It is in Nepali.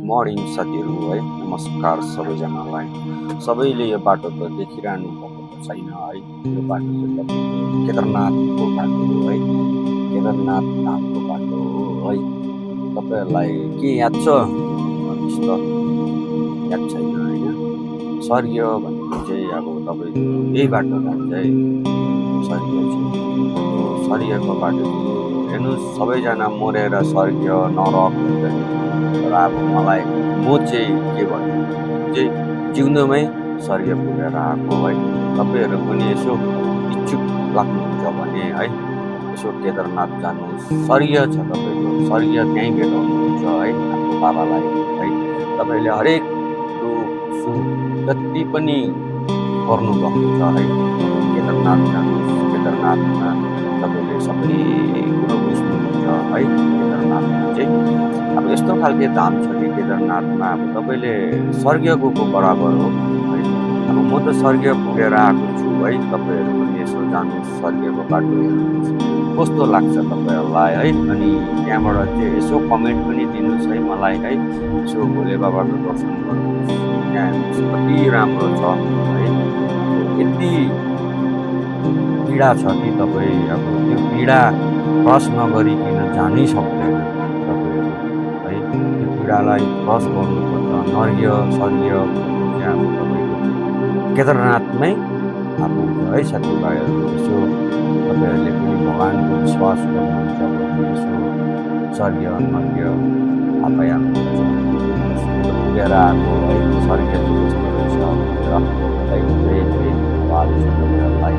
मर्निङ साथीहरू है, नमस्कार सबैजनालाई। सबैले यो बाटो त देखिरहनु भएको त छैन है। यो बाटो चाहिँ तपाईँको केदारनाथको बाटो हो है। केदारनाथ धामको बाटो हो है। तपाईँहरूलाई के याद छ? भन्नुहोस् त, याद छैन होइन? स्वर्गीय भनेको चाहिँ अब तपाईँको यही बाटो जान्छ है। स्वर्गीय चाहिँ स्वर्गीयको बाटो चाहिँ हेर्नुहोस्, सबैजना मरेर स्वर्गीय नरक हुन्छ नि। तर अब मलाई म चाहिँ के भन्छु भने चाहिँ जिउँदोमै स्वर्गीय पुगेर आएको है। तपाईँहरू पनि यसो इच्छुक लाग्नुहुन्छ भने है, यसो केदारनाथ जानुहोस्। स्वर्गीय छ तपाईँको, स्वर्गीय त्यहीँ भेटाउनुहुन्छ है आफ्नो बाबालाई है। तपाईँले हरेक दुःख सुख जति पनि गर्नुभएको छ है, केदारनाथ जानुहोस्। केदारनाथमा तपाईँले सबै कुरो बुझ्नुहुन्छ है। केदारनाथमा चाहिँ अब यस्तो खालके धाम छ कि केदारनाथमा अब तपाईँले स्वर्गीय गएको बराबर हो है। अब म त स्वर्गीय पुगेर आएको छु है। तपाईँहरू पनि यसो जानुहोस्, स्वर्गीयको बाटो हेर्नुहोस्, कस्तो लाग्छ तपाईँहरूलाई है। अनि त्यहाँबाट चाहिँ यसो कमेन्ट पनि दिनुहोस् है मलाई है। यसो भोले बाबाको दर्शन गर्नुहोस्, त्यहाँ हेर्नुहोस् कति राम्रो छ है। यति पीडा छ कि तपाईँ अब त्यो पीडा क्रस नगरिकन जानै सक्दैन तपाईँहरू है। त्यो पीडालाई क्रस गर्नुपर्छ। नर्गीय स्वर्गीय चाहिँ अब तपाईँको केदारनाथमै थाहा हुन्छ है साथीभाइहरू। यसो तपाईँहरूले पनि भगवानको विश्वास गर्नुहुन्छ भने यसो स्वर्गीय नर्गीय थाहा पाइहाल्नुहुन्छ। पुगेर आएको है स्वर्गीय चाहिँ कस्तो रहेछ भनेर है। धेरै धेरै धन्यवाद छ तपाईँहरूलाई।